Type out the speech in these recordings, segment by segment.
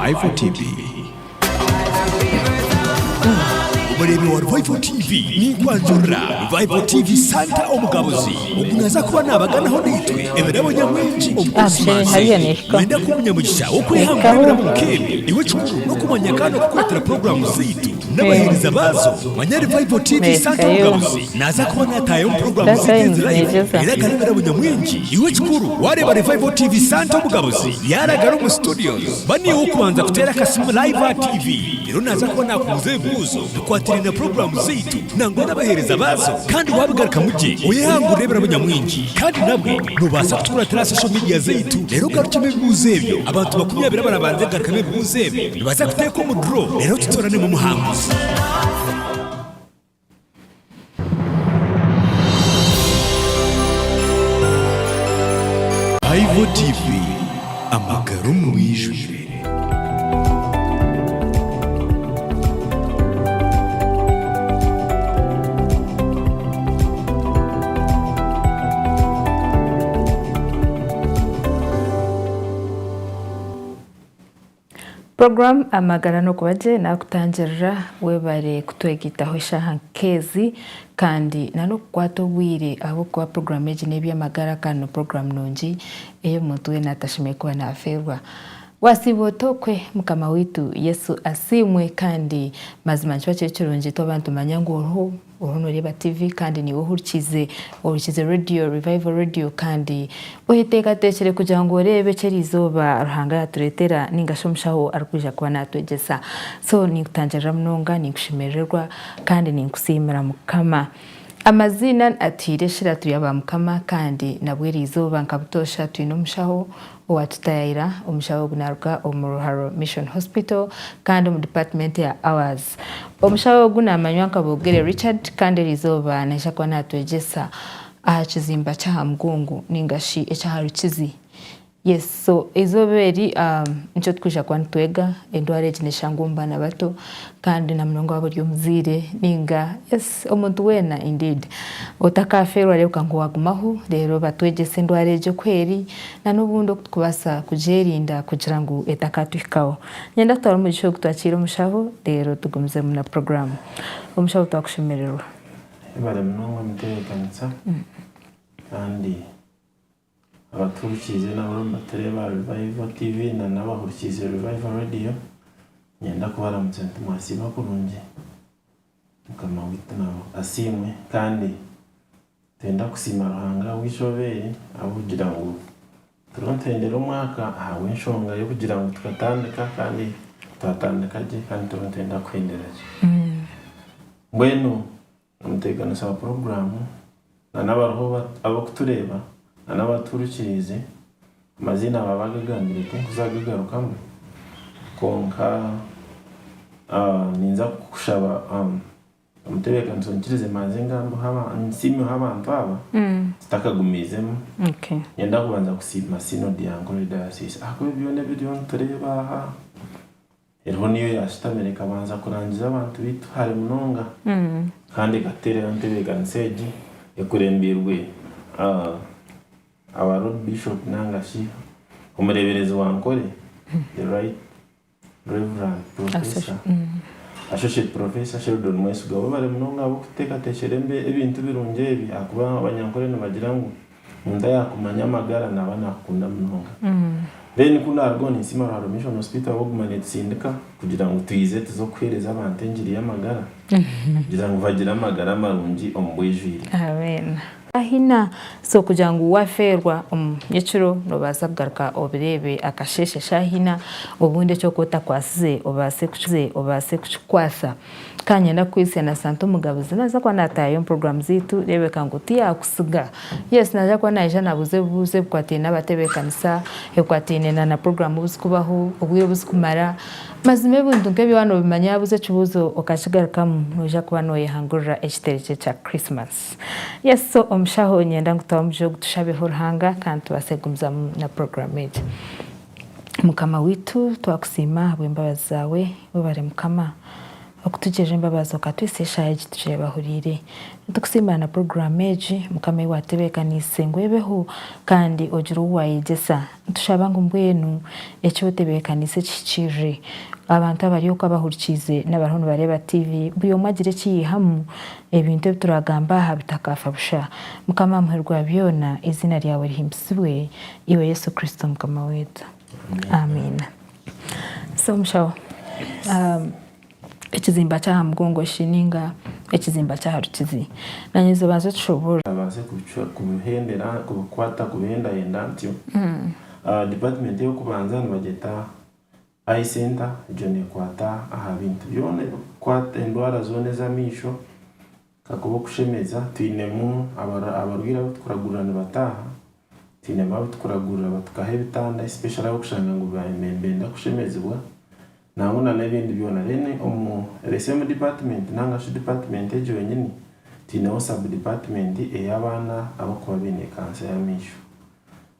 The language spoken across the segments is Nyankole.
Revival TV. Omureebi wa Revival TV ninkwanjurira Revival TV Santa Omugabuzi ogu naaza kuba naabaganaho naitwe ebirabo nyamwingi omu Krisimansi egi. Nooyenda kuba omunyamugisha w'okwehangura ebirabo nk'ebi? Iwe ekikuru n'okumanya kandi n'okukuratira puroguraamu zaitu n'abaheereza baazo. Manya Revival TV Santa Omugabuzi naaza kuba naataayaho omu puroguraamu zaitu ezi live reero agane ebirabo nyamwingi. Iwe ekikuru waareeba Revival TV Santa Omugabuzi yaaragara omu studios, ba niiwe ow'okubanza kuteera akasimu live aha TV. Reero naaza kuba naakubuuza ebibuuzo bikwatiraine na puroguraamu zaitu nangwa n'abaheereza baazo. Kandi waabigarukamu gye, oyehangurire ebirabo nyamwingi. Kandi nabwe, noobaasa kutukuratira aha social media zaitu reero ogarukyemu ebibuuzo ebyo. Abantu 20 abarabanze kugarukamu ebibuuzo ebi nibaza kuteekwa omu draw reero tutoranemu omuhanguzi. Ivo TV, amagara omu bwijwire. Puroguraamu Amagara n'Okuba Gye naakutangirira webare kutwegaitaho eshaaha nk'ezi kandi n'okukwata obwire ahabw'okuba puroguraamu egi n'eby'amagara kandi ni puroguraamu nungi ei omuntu weena atashemereire kuba naafeerwa. Waasiiba ota okwe? Mukama waitu Yesu asiimwe kandi mazima nikiba kiri kirungi twaba nitumanya ngu oriho Oriho nooreeba TV kandi niiwe ohurikiize, ohurikiize rediyo, Revival Radio, kandi oyeteekateekire kugira ngu oreebe eki eriizooba Ruhanga yaatureetera nainga shi omushaho arikwija kuba naatwegyesa. So ninkutangirira munonga, ninkushemerererwa kandi ninkusiimira Mukama. Amaziina atuhaire eshira turi aba Mukama kandi nabwo eriizooba nka butoosha twine omushaho owatutayayira, omushaho ogu naruga omu Ruharo Mission Hospital kandi omu department ya ours. Omushaho ogu namanywa nka Bogere Richard kandi erizooba naija kuba natwegyesa aha kizimba ky'aha mugongo ninga shi eky'aha rukizi. Yes so eizooba eri nikyo tukwija kuba nitwega, endwara egi neshangwa omu baana bato kandi namunonga waaba ori omuzaire ninga yes omuntu weena indeed otakafeerwa reebeka ngu wagumaho reero batwegyese endwara egi oku eri na n'obundi oku turikubaasa kugyerinda kugira ngu etakatuhikaho. Niinyenda kutwara omugisha ogu twakiire omushaho reero tugumizemu na puroguraamu. Omushaho twakushemererwa. Webare munonga omutebeekanisa kandi abatuhurikiize nabo nibatureeba aha Revival TV na n'abahurikiize Revival Radio niinyenda kubaramutsa nti mwasiiba kurungi Mukama waitu nawe asiimwe kandi Nitwenda kusiima Ruhanga ahabw'eizooba eri ahabw'okugira ngu turiho nituhendera omwaka ahabw'enshonga y'okugira ngu tukatandika kandi twatandika gye kandi turiho nitwenda kuhendera gye. Mbwenu omutebeekanisa wa puroguraamu na n'abariho abarikutureeba na n'abatuhurikiriize amaziina baaba bagagambire tinkuza kugagarukamu kwonka ninza kukushaba Omutebeekanisa onyikirize mbanze ngambeho nsiimeho abantu aba tutakagumiizemu. Niinyenda kubanza kusiima Synod ya Ankole Diocese ahakuba ebi byona ebiriho nitureeba aha eriho niyo yaashutamire ekabanza kurangiza abantu baitu hare munonga kandi ekateeraho entebeekanisa egi ekurembeirwe our Lord Bishop nanga shi omureeberezi wa Ankole the right Rev. Professor, Associate Professor Sheldon Mwesiga webare munonga ahabw'okututeekateekyera ebintu birungi ebi ahakuba Abanyankore nibagira ngu omuntu ayaakumanya amagara naaba naakukunda munonga. Then ku naarugaho ninsiima Ruharo Mission Hospital ahabw'okuguma neetusindika kugira ngu twije tuze kuheereza abantu engiri y'amagara kugira ngu bagire amagara marungi omu bwijwire. Amen. Ahina, so kugira ngu wafeerwa omu nyekiro nobaasa kugaruka obireebe akasheeshe shaaha ina, obundi eki orikuba otakwasize obaase obaase kukikwasa. Ka niinyenda kukwitsya na Santa Omugabuzi naaza kuba naataayayo omu puroguraamu zaitu reebeka ngu tiyaakutsiga. Yes naaza kuba naija naabuuza ebibuuzo ebikwataine n'abatebeekanisa, ebikwataine na na puroguraamu obu zikubaho, obwire obu zikumara. Mazima ebintu nk'ebyo waaba noobimanya yaabuuza ekibuuzo okakigarukamu noija kuba nooyehangurira ekiterekye kya Christmas. Yes so omushaho niinyenda ngu tuhaho omugisha ogu tushabeho Ruhanga kandi tubaase kugumizamu na puroguraamu egi. Mukama waitu twakusiima ahabw'embabazi zaawe, webare Mukama. okutugirira embabazi okatwitsya eshaaha egi tugyebahuriire. Nitukusiimira na puroguraamu egi Mukama ei waatebeekaniise ngu ebeho kandi ogire ou waayegyesa. Nitushaba ngu mbwenu eki otebeekaniise kihikiirire. Abantu abari okwo abahurikiize n'abariho nibareeba tiivi buri omwe agire eki yaihamu, ebintu ebi turagambe aha bitakaafa busha. Mukama aha muheru gwa byona eiziina ryawe rihimbisibwe, Iwe Yesu Kristo Mukama waitu. Amiina. So mushaho, ekizimba ky'aha mugongo shi ninga ekizimba ky'aha rukizi? Nanye obanze otushoboorore. Abaase kubihendera, kubikwata, kubihendahenda ntyo. Department ey'okubanza nibagyeta Eye Centre, egyo neekwata aha bintu byona ebirikukwata endwara zoona ez'amaisho, kakuba okushemeza, twinemu abarwaire abu turikuragurira nibataaha, twinemu abu turikuragurira batukaha ebitanda especially abarikushanga ngu nibenda kushemezibwa nangwa na n'ebindi byona. Then omu the same department ninga shi department egyo yenyini, twineho sub department ey'abaana abarikuba baine cancer y'amaisho.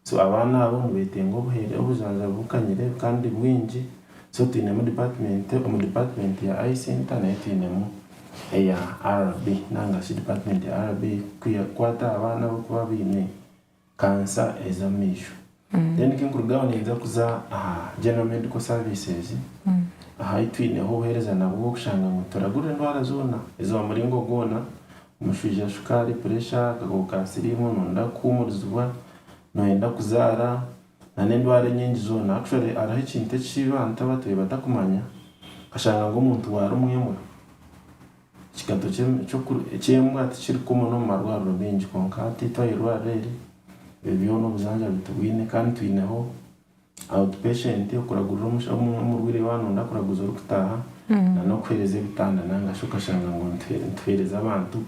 So abaana abo nibetenga obujanjabi bukanyire kandi bwingi, so twinemu department, omu department ya Eye Centre nayo twinemu eya RB ningashi department ya RB erikukwata abaana abarikuba baine cancer ez'amaisho. Then ku nkuruga aho ninza kuza aha General Medical Services, aha ahu twineho obuheereza nabwo bw'okushanga ngu nituragura endwara zoona eza muringo gwona, Omushwija, shukaari, puresha, akakooko ka siriimu, nooyenda kuhuumurizibwa, nooyenda kuzaara, n'endwara enyingi zoona. Actually hariho ekintu eki abantu abatwire batakumanya, okashanga ngu omuntu waarumwa embwa, ekikato ky'embwa tikiri common omu marwariro maingi kwonka hati itwe aha irwariro eri, ebyo byona obujanjabi tubwine kandi twineho Out patient, okuragurira omurwaire waaba noyenda kuraguza orikutaaha na n'okuheereza ebitanda nanga shi okashanga ngu nituheereza abantu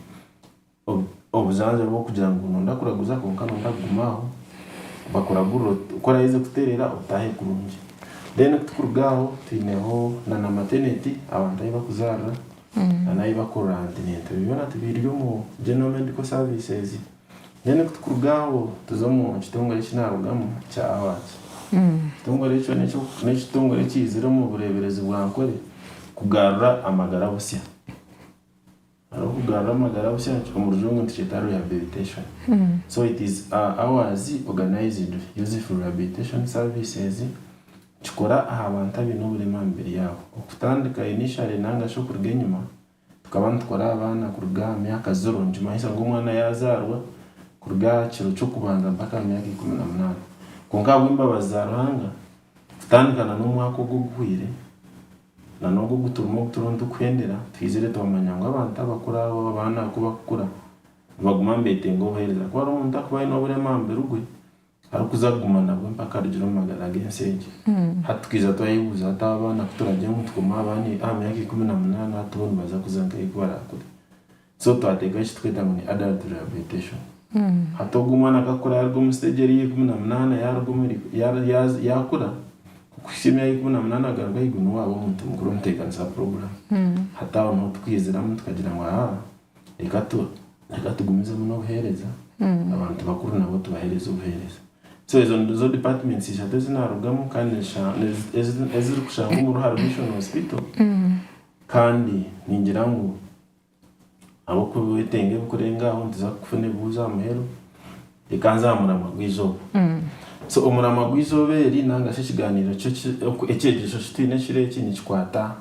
obujanjabi bw'okugira ngu noyenda kuraguza kwonka noyenda kuguma aho bakuragurire ku oraheze kutereera otaahe kurungi. Then ku turikuruga aho twineho na na maternity abantu ahu barikuzaarira na n'ahu bakurira antenatal. Ebyo byona tubiri omu general medical services. Then ku tukuruga aho tuza omu kitongore eki naarugamu ekya Awards. Ekitongore ekyo n'ekitongore ekiizire omu bureeberezi bwa Nkore kugarura amagara busya. Hariho okugarura amagara busya omu rujungu nitukyeta rehabilitation. So it is ours organized youth rehabilitation services kikora aha bantu abaine oburema aha mibiri yaabo. Okutandika initially nanga shi okuruga enyima Tukaba nitukora abaana kuruga aha myaka ziro, nikimanyisa ngu omwana yaazaarwa kuruga aha kiro ky'okubanza mpaka aha myaka 18. Kwonka ahabw'embabazi za Ruhanga, kutandika na n'omwaka ogu oguhweire, na n'ogu ogu turimu ogu turiho nitukuhendera, twizire twamanya ngu abantu abakuru abo abaana ku bakukura, nibaguma nibeetenga obuheereza. Ku hariho omuntu arikuba aine oburema aha mubiri gwe, arikuza kuguma nabwo mpaka arugire omu magara g'ensi egi. Hati tukaija twayebuuza hati aba abaana ku turagire ngu tukome abaana aha myaka 18 hati bo nibaza kuza nkahi ku baraakure? So twateekaho eki turikweta ngu ni adult rehabilitation. Hati ogwo omwana akakura yaruga omu stage eri eya 18 yaruga omuri yaakura okuhitsya emyaka 18 agaruka ahaiguru niwe waaba omuntu mukuru omuteekanisa program. Hati aho niho tukwiziramu tukagira ngu aa Reka tu reka tugumizemu n'obuheereza, abantu bakuru nabo tubaheereze obuheereza. So ezo nizo departments ishatu ezi naarugamu kandi nisha ezi ezirikushangwa omu Ruharo Mission Hospital kandi ningira ngu abarikwetenga ebirikurenga aho nituza kufuna ebibuuzo aha muheru. Reka nze aha muramwa gw'eizooba. So omuramwa gw'eizooba eri nanga shi ekigaaniiro ekyegyeso eki twine ekiro eki nikikwata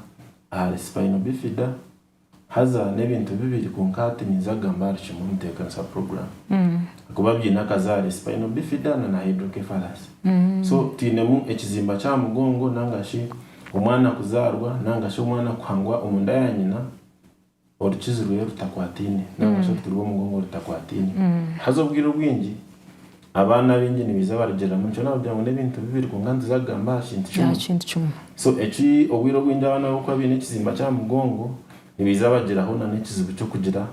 ahari spina bifida. Haza n'ebintu bibiri kwonka hati ninza kugamba ahari kimwe omu ntebeekanisa puroguraamu. Ahakuba biine akazaare, spina bifida na na hydrocephalus. So twinemu ekizimba ky'aha mugongo nanga shi omwana kuzaarwa nanga shi omwana kuhangwa omunda ya nyina orukizi rweye rutakwataine nanga shi oruti rw'omugongo rutakwataine. Haza obwire obwingi Abaana abaingi nibaija barugiriramu nikyo naagira ngu n'ebintu bibiri kwonka nituza kugamba aha kintu kimwe. Aha kintu kimwe. So eki obwire obwingi abaana abarikuba baine ekizimba ky'aha mugongo nibaija bagiraho na n'ekizibu ky'okugira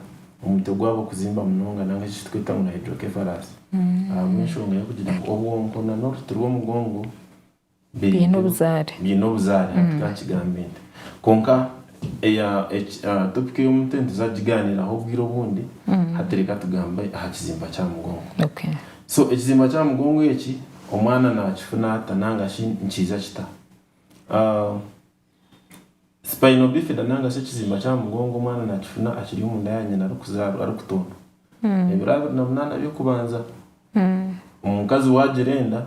omutwe gwabo kuzimba munonga nanga eki turikweta ngu ni hydrocephalus ahabw'enshonga y'okugira ngu obwonko na n'oruti rw'omugongo Biine obuzaare. Biine obuzaare hati ka nkigambe nti. Kwonka eya topic ey'omutwe nituza kugigaaniiraho obwire obundi, hati reka tugambe aha kizimba ky'aha mugongo. Okay. So ekizimba ky'aha mugongo eki, omwana naakifuna ata nanga shi nikiija kita? Spinal bifida nanga shi ekizimba ky'aha mugongo omwana nakifuna akiri omunda ya nyina arikuzaarwa arikutondwa. Ebiro 28 by'okubanza omukazi waagira enda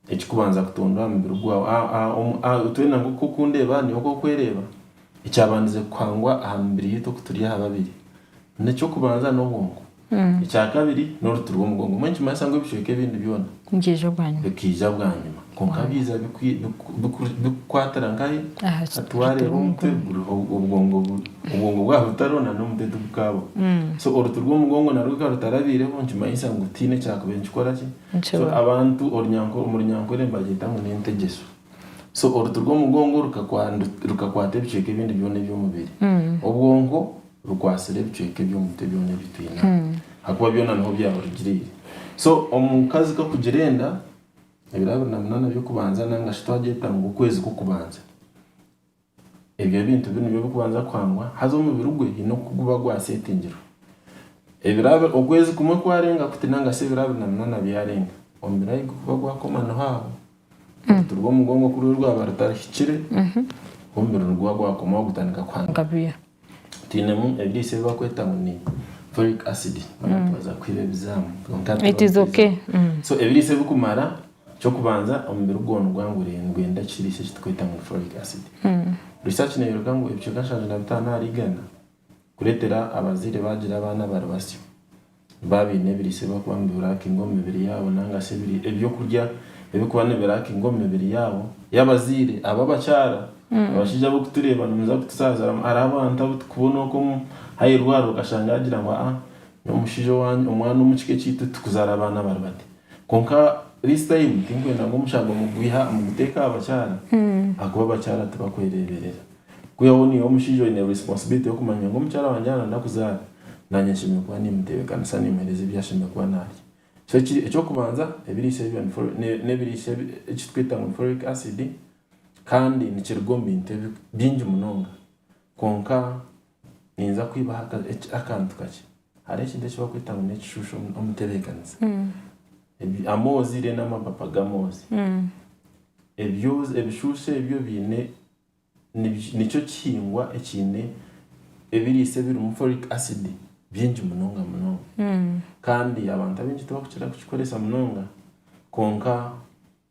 ekikubanza kutondwa aha mubiri gwawe twena nk'oku okundeeba niiwe oku okwereeba ekyabandize kuhangwa aha mibiri yaitu oku turi aha babiri n'eky'okubanza n'obwongo ekyakabiri n'oruti rw'omugongo mbwenu nikimanyisa ngu ebicweka ebindi byona Nibiija bwanyima. Bikaija bwanyima. Kwonka byaija bikukwatira nkahi? Aha Hati wareeba omutwe obwongo obwongo bwaba butariho na n'omutwe tigukabaho. So oruti rw'omugongo narwo rukaba rutarabaireho nikimanyisa ngu tihaine ekyakubaire nikikora ki? So abantu omu runyankore nibagyeta ngu n'entegyeso. So oruti rw'omugongo rukakwata ebicweka ebindi byona eby'omubiri. Obwongo rukwatsire ebicweka eby'omutwe byona ebi twine aha ahakuba byona niho byarugireire. So omukazi ku arikugira enda, ebiro 28 by'okubanza nanga shi twagyeta ngu okwezi kw'okubanza, ebyo ebintu binu nibyo birikubanza kuhangwa haza omubiri gwe haine oku guba gwasetingirwe. Ebiro okwezi kumwe kwarenga kuti nanga shi ebiro 28 byarenga, omubiri ahi gurikuba gwakomanaho aho, oruti rw'omugongo ku rwaba rutarahikire, omubiri niguba gwakomaho gutandika kuhanga. Twinemu ebiriisa ebi barikweta ngu ni folic acid twaza kuhira ebizaamu kwonka It is okay. So ebiriisa ebikumara ekyokubanza omubiri gwawe niguba nigwenda ekiriisa eki turikweta ngu ni folic acid. Research neyoreka ngu ebicweka 75 ahari igana kureetera abazaire baagira abaana bari basyo Nibaba baine ebiriisa ebi barikuba nibirakinga omu mibiri yaabo nanga shi ebyokurya ebirikuba nibirakinga omu mibiri yaabo y'abazaire abo abakyara. Abashaija abarikutureeba nimuza kutusaasira hariho abantu abu turikubona okwo ahairwariro okashanga yaagira ngu aa nyowe omushaija owangye omwana omu kika ekyaitu titukuzaara abaana abari bati. Kwonka this time tinkwenda ngu omushango muguteeke aha bakyara ahakuba abakyara tibakwereeberera. Kwihaho niiwe omushaija oine responsibility y'okumanya ngu omukyara wangye yaaba nayenda kuzaara, naanye nshemereire kuba nimutebeekanisa nimuheereza ebi ashemereire kuba naarya. So eky'okubanza ebiriisa ebyo n'ebiriisa eki turikweta ngu ni folic acid kandi nikiruga omu bintu bingi munonga kwonka ninza kwibaho akantu kakye. Hariho ekintu eki barikweta ngu n'ekishushu omu ntebeekanisa. Amoozi reero n'amapapa g'amoozi. Ebishushu ebyo biine Nikyo kihingwa ekiine ebiriisa ebirimu folic acid bingi munonga munonga. Kandi abantu abaingi tibakukira kukikoresa munonga kwonka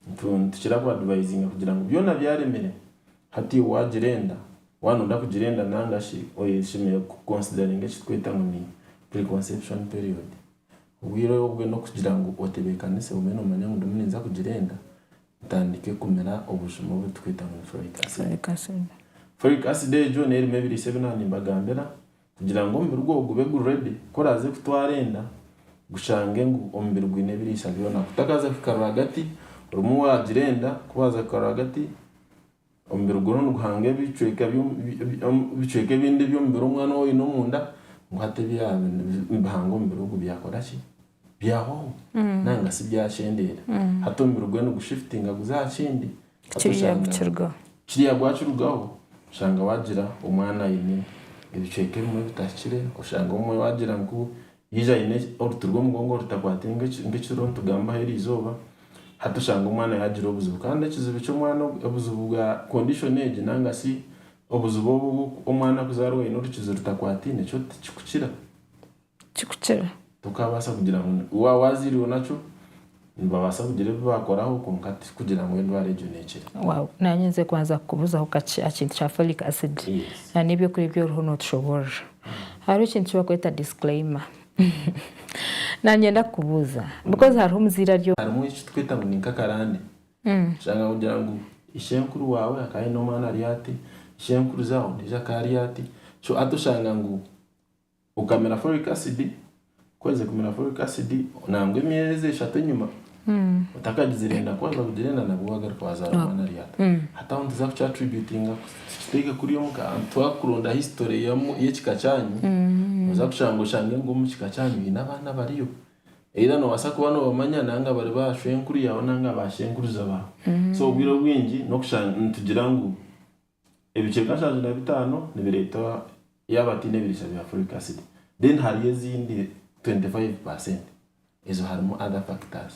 nitukira ku advisinga kugira ngu byona byaremire hati iwe wagira enda, waaba noyenda kugira enda nanga shi oshemereire ku consideringa eki turikweta ngu ni preconception period. Obwire obwe n'okugira ngu otebeekanise obe noomanya ngu ndimu ninza kugira enda. Ntandike kumira obujuma obu turikweta ngu ni folic acid. Folic acid. Folic acid egyo n'erimu ebiriisa ebi naaba nimbagambira kugira ngu omubiri gwawe gube guri ready ku oraaze kutwara enda gushange ngu omubiri gwine ebiriisa byona. Kutakaza kuhika rwagati orimu waagira enda ku waaza kuhika rwagati omubiri guriho niguhanga ebicweka ebicweka ebindi eby'omubiri omwana ou oine omunda ngu hati ebyaba nibihanga omubiri ogu byakora ki? Byahwaho nanga shi byakyendeera. Hati omubiri gwe nigushifitinga guza aha kindi. Hati Kiriya oshanga gukirugaho. kiriya gwakirugaho oshanga wagira omwana aine ebicweka ebimwe bitahikire, oshanga obumwe wagira ngu yaija aine oruti rw'omugongo rutakwataine nk'ekiriho nitugambaho eriizooba, hati oshanga omwana yaagira obuzibu. Kandi ekizibu ky'omwana obuzibu bwa condition egi nanga shi obuzibu obu obw'omwana kuzaarwa aine orukizi rutakwataine kyo tikikukira. Kikukira. Tokabaasa kugira ngu waaba waazairwe nakyo, nibabaasa kugira ebi baakoraho kwonka tikugira ngu endwara egyo neekira. Wow, naanye nze kubanza kukubuuzaho kakye aha kintu kya folic acid Yes. na n'ebyokurya ebi oriho nootushoboorora. Hariho ekintu eki barikweta disclaimer. Naanye kukubuuza because hariho omuzaire ari. Harimu eki turikweta ngu ni nk'akarande. Oshanga kugira ngu ishenkuru waawe akaba aine omwana ari ati, ishenkuruza ondiijo akaba ari ati, so hati oshanga ngu Okamira folic acid, ku waherize kumira folic acid nangwa emyezi eshatu enyima otakagizire enda ku waaza kugira enda nabwo wagaruka wazaara omwana ari ata. Hati aho nituza kuki attributinga tukiteeke kuriya omuka twakuronda history y'ekika kyanyu noza kushanga oshange ngu omu kika kyanyu haine abaana abariyo. Either nobaasa kuba nobamanya nanga bari ba shwenkuru yaawe nanga ba shenkuruza baawe. So obwire obwingi n'okushanga nitugira ngu Ebicweka 75 nibireetwa yaaba hataine ebiriisa bya folic acid. Then hariyo ezindi 25% ezo harimu other factors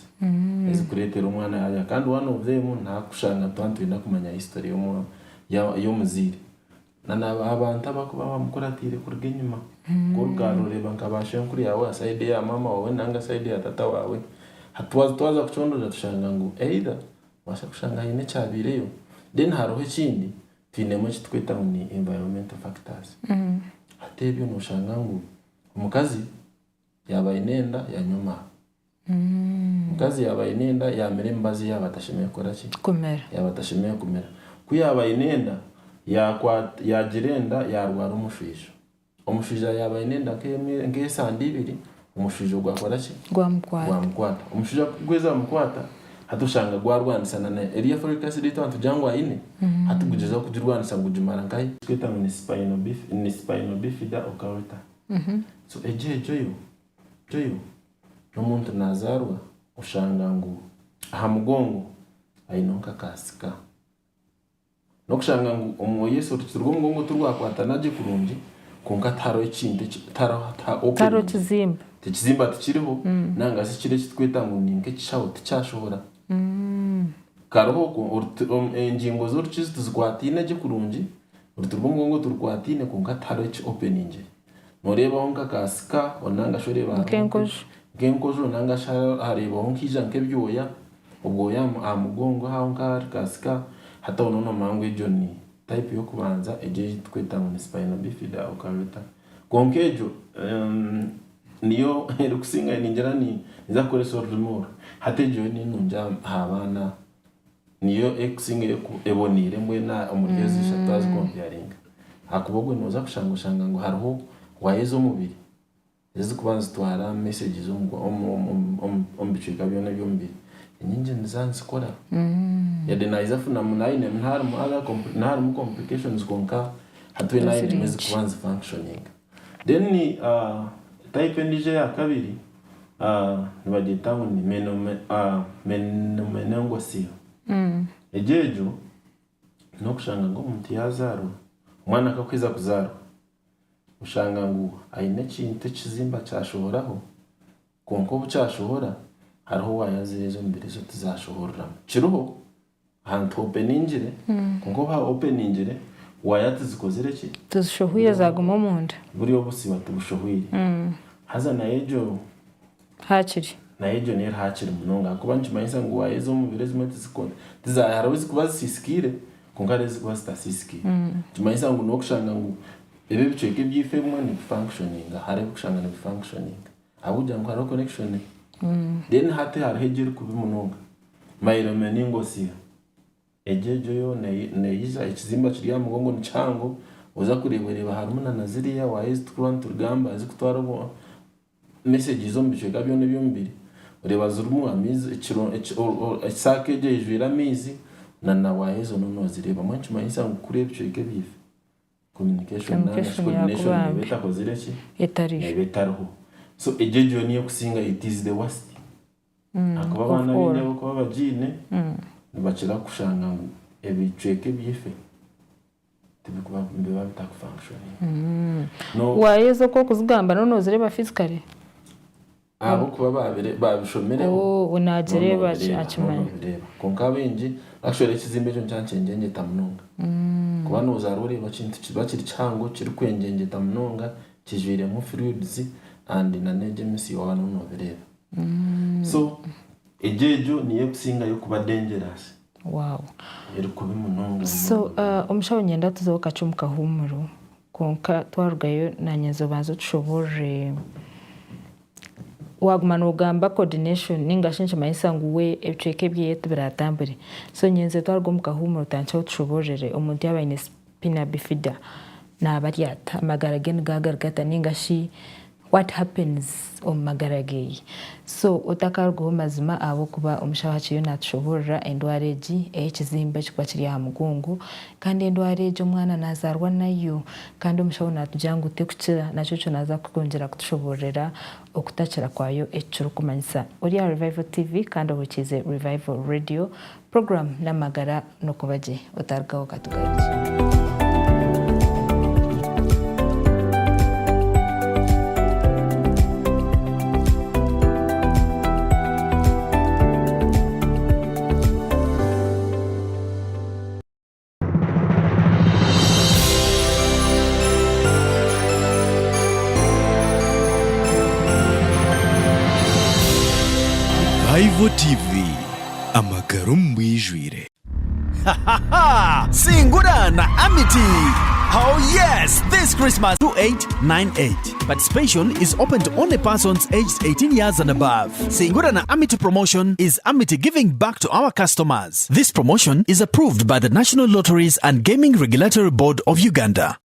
ezikureetera omwana yaagira kandi one of them nakushanga nituba nitwenda kumanya history y'omuzaire. Na na abantu abakuba bamukuratiire kuruga enyima. Nk'orugaari oreeba nka ba shenkuru yaawe aha sayidi eya maama waawe nanga sayidi ya tata waawe. Hati twaza twaza kucondooza tushanga ngu either nobaasa kushanga haine ekyabaireyo. Then hariho ekindi, twinemu eki turikweta ngu ni environmental factors. Hati ebyo noshanga ngu omukazi yaaba aine enda yanywa amaarwa. Omukazi yaaba aine enda yaamira emibazi yaaba atashemereire kukora ki? Kumira. Yaaba atashemereire kumira. Ku yaaba aine enda yaakwata yaagira enda yaarwara omushwija. Omushwija yaaba aine enda nk'ey'esande ibiri, omushwija gwakora ki? Gwamukwata. Gwamukwata. Omushwija ku gweza kumukwata, hati oshanga gwarwanisa na eriya folic acid ei twaba nitugira ngu aine, hati gugyezaho kugirwanisa gugimara nkahi? Tweta ngu ni spina bifida occulta. So egyo egyo yo, yo N'omuntu nazaarwa oshanga ngu aha mugongo aineho nk'akasika. N'okushanga ngu omwoyo orukizi rw'omugongo tirwakwatana gye kurungi kwonka tihariho ekintu eki tihariho Tihariho kizimba. Ekizimba tikiriho nanga shi kiri eki turikweta ngu ni nk'ekishaho tikyashohora. Kariho engingo z'orukizi tizikwataine gye kurungi, oruti rw'omugongo tirukwataine kwonka tihariho eki openingire. Nooreebaho nk'akasika nanga shi oreeba hariho Nk'enkojo. nk'enkojo nanga shi hareebaho nkaija nk'ebyoya, obwoya aha mugongo aho nk'ahari kasika, hati aho noomanya ngu egyo ni type y'okubanza egyo ei turikweta ngu ni spina bifida occulta. Kwonka egyo niyo erikusingayo ningira ninza kukoresa orurimi oru. Hati egyo yo ni nungi aha baana, niyo erikusingayo eboneire mbwenu omuri ezi ishatu twazikompeyaringa. Ahakuba obwo nooza kushanga oshanga ngu hariho waaya ez'omubiri ezirikuba nizitwara messages omu bicweka byona eby'omubiri. Enyingi niziba nizikora. Yade naija kufunamu harimu complications kwonka hati we naayinemu ezirikuba nizifunctioninga. Then type endiijo eya kabiri nibagyeta ngu ni menomenengocele. Egyo egyo N'okushanga ngu omuntu yaazaarwa, omwana akakuheza kuzaarwa, oshanga ngu aine ekintu ekizimba kyashohoraho, kwonka obu kyashohora hariho waaya ziriya ez'omubiri zo tizashohoreramu. Kiriho ahantu hopeningire, kwonka obu haopeningire waaya tizikozire ki? Tizishohwire zaaguma omunda. Buriya obusiba tibushohwire. Haza nayo egyo. Haakiri. Nayo egyo neeri haakiri munonga ahakuba nikimanyisa ngu waayeza omubiri ezimwe tiziko tiza hariho ezikuba zisiisikaire kwonka hariho ezikuba zitasiisikaire. Nikimanyisa ngu n'okushanga ngu ebi ebicweka ebyaife ebimwe nibifunctioninga hariho ebikushanga nibifunctioninga ahabw'okugira ngu hariho connection. Then hati hariho egyo erikubi munonga myelomeningosia. Egyo egyo yo neija, ekizimba kiri aha mugongo ni kihango, oza kureeba oreeba harimu na na ziriya waaya ezi turikuba nitugamba ezikutwara messages omu bicweka byona eby'omubiri, oreeba zirimu amaizi, esaaka egyo eijwire amaizi na na waaya ezo noona nozireeba. Mbwenu nikimanyisa ngu kuriya ebicweka ebyaife communication nanga shi Communication coordination yakuba neeba mbi. etakozire ki? Etariyo. Neeba etariho. So egyo egyo niyo ekusinga it is the worst. Ahakuba abaana abaingi abarikuba bagiine nibakira kushanga ngu ebicweka ebyaife tibikuba nibiba bitakufunctioninga. No Waayeza oku orikuzigamba noona nozireeba physically? Ahabw'okuba babire babishomireho Oh, naagireeba noona obireeba, akimanya. noona obireeba. Kwonka abaingi actually ekizimbe ekyo nikyo nikyengyengyeta munonga. Kuba noozaarwa oreeba ekintu kiba kiri kihango kirikwengyengyeta munonga kijwiremu fluids and n'egyo emisi waaba noobireeba. So egyo egyo niyo erikusingayo kuba dangerous. Wow. Eri kubi munonga. So omushaho niinyenda tuzeho kakye omu kahuumuro kwonka twarugayo naanye nza obanze otushoboorore waaguma noogamba coordination nainga shi nikimanyisa ngu we ebicweka ebyeye tibiratambure. So nyenze twaruga omu kahuumuro otandikye otushoboororere omuntu yaaba aine spina bifida naaba ari ata? Amagara ge nigaba gari gata nainga shi What happens omu magara geye. So otakarugaho mazima ahabwokuba omushaho akiriyo natushoborora endwara egi eyekizimba ekikuba kiri aha mugongo kandi endwara egi omwana nazarwa nayo kandi omushaho natugira ngu tekukira nakyo kyo naza kwongyera kutushobororera okutakira kwayo ekikirikumanyisa. Ori aha Revival TV kandi ohurikiize Revival Radio program namagara nokuba gye otarugaho katugarukye. Revival TV, amagara omu bwijwire. Singura na Amity! Oh yes, this Christmas 2898. Participation is open to only persons aged 18 years and above. Singura na Amity promotion is Amity giving back to our customers. This promotion is approved by the National Lotteries and Gaming Regulatory Board of Uganda.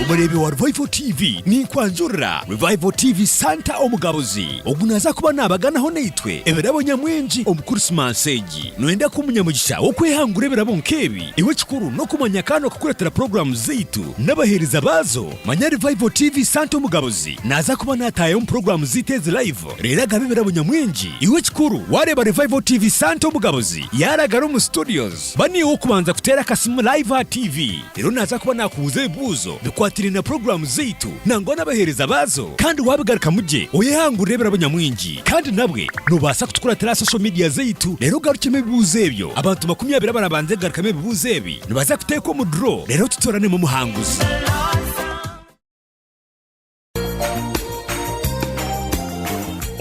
Omureebi wa Revival TV ninkwanjurira Revival TV Santa Omugabuzi. Ogu naaza kuba naabaganaho naitwe ebirabo nyamwingi omu Kurisimansi egi. Nooyenda kuba omunyamugisha w'okwehangura ebirabo nk'ebi? Iwe ekikuru n'okumanya kandi n'okukuratira puroguraamu zaitu n'abaheereza baazo. Manya Revival TV Santa Omugabuzi naaza kuba naataayayo omu puroguraamu zaitu ezi live reero agabe ebirabo nyamwingi. Iwe ekikuru waareeba Revival TV Santa Omugabuzi yaaragara omu studios, Ba niiwe ow'okubanza kuteera akasimu live aha TV. Reero naaza kuba naakubuuza ebibuuzo bikwatiraine na puroguraamu zaitu nangwa n'abaheereza baazo. Kandi waabigarukamu gye, oyehangurire ebirabo nyamwingi. Kandi nabwe, noobaasa kutukuratira aha social media zaitu reero ogarukyemu ebibuuzo ebyo. Abantu 20 abarabanze kugarukamu ebibuuzo ebi nibaza kuteekwa omu draw reero tutoranemu omuhanguzi.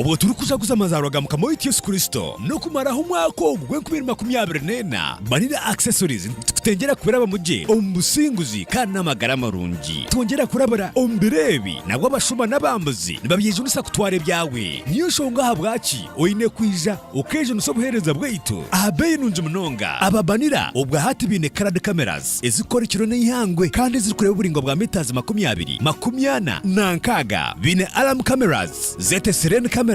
Obwo turikujaguza amazaarwa ga Mukama waitu Yesu Kristo n'okumaraho omwaka ogu gw'enkumi ibiri 24, Manila Accessories nitukutengyera kuraba gye omu businguzi kandi n'amagara marungi. Twongyera kurabira omu biro ebi, nabwo abashuma n'abambuzi nibabyejunisa kutwara ebyawe. Niyo nshonga ahabwaki oine kwija okeejunisa obuheereza bwaitu aha beeyi nungi munonga. Aba Banila obwa hati baine coloured cameras ezikukora ekiro n'eihangwe kandi ezirikureeba oburaingwa bwa metres 20, 40 na 60. Baine alarm cameras, zeete siren cameras,